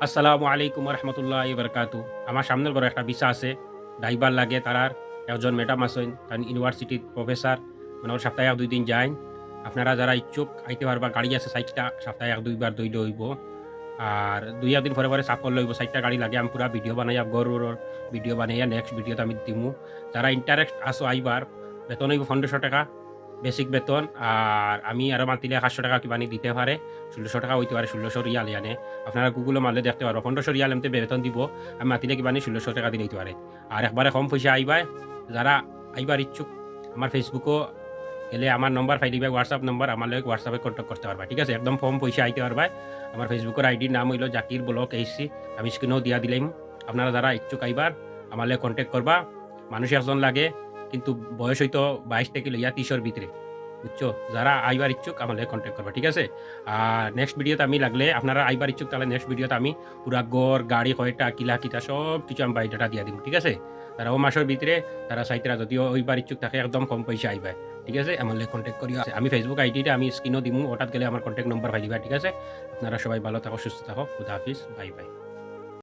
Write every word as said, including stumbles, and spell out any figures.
আসসালামু আলাইকুম রহমতুল্লাহ বারকাতু। আমার সামনের ঘরো একটা ভিসা আছে, ড্রাইভার লাগে তারার। একজন ম্যাডাম আছইন, তান ইউনিভার্সিটির প্রফেসর, মানে ওর সপ্তাহে এক দুই দিন যাইন। আপনারা যারা ইচ্ছুক আইতে পারবা, গাড়ি আছে চাইরটা, সপ্তাহে এক দুইবার ধইলে অইবো। আর দুই একদিন পরে পরে সাফ করলে অইবো, চাইরটা গাড়ি লাগে। আমি পুরা ভিডিও বানাইয়া, ঘরর ভিডিও বানাইয়া নেক্সট ভিডিওত আমি দিমু। যারা ইন্টারেস্ট আছো আইবার, বেতন অইবো পনেরোশো টাকা, বেসিক বেতন। আর আমি আরো মাতিলে আটশো টাকা কিবানি দিতে পারে, ষোলোশো টাকা অইতে পারে, ষোলোশো রিয়াল ইয়ানে। আপনারা গুগলো মারলে দেখতে পারবা, পনেরোশো রিয়াল এমতে বেতন দিবো। আমি মাতিলে কিবানি ষোলোশো টাকা দিলে অইতে পারে। আর একবারে কম পয়সা আইবায়, যারা আইবার ইচ্ছুক, আমার Facebook-ও গেলে আমার নম্বর পাইলিবায়, WhatsApp নম্বর, আমার লগে WhatsApp-এ কন্ট্যাক্ট করতে পারবা, ঠিক আছে? একদম কম পয়সা আইতে পারবায়। আমার Facebook-র আইডির নাম অইলো জাকির ব্লগ এইচসি, আমি স্ক্রিনও দিয়া দিলাম। আপনারা যারা ইচ্ছুক আইবার, আমার লগে কন্ট্যাক্ট করবা। মানুষ একজন লাগে, কিন্তু বয়স অইতো বাইশ থাকি লইয়া তিশর ভিতরে, বুঝছো? যারা আইবার ইচ্ছুক আমার লগে কন্ট্যাক্ট করবা, ঠিক আছে? আর নেক্সট ভিডিওত আমি লাগলে, আপনারা আইবার ইচ্ছুক, তাইলে নেক্সট ভিডিওত আমি পুরা ঘর, গাড়ি কয়টা, কিলা কিতা সব কিছু আমি বায়োডাটা দিয়া দিমু, ঠিক আছে? তারা ও মাসর ভিতরে তারা চাইতরা যদিও আইবার ইচ্ছুক থাকে, একদম কম পয়সা আইবায়, ঠিক আছে? আমার লগে কন্ট্যাক্ট করিও। আমি Facebook আইডিটা আমি স্ক্রিনও দিমু, ওটাত গেলে আমার কন্ট্যাক্ট নম্বর পাইলিবায়, ঠিক আছে? আপনারা সবাই ভালো থাকো, সুস্থ থাকো, খুদা হাফিজ, বাই বাই।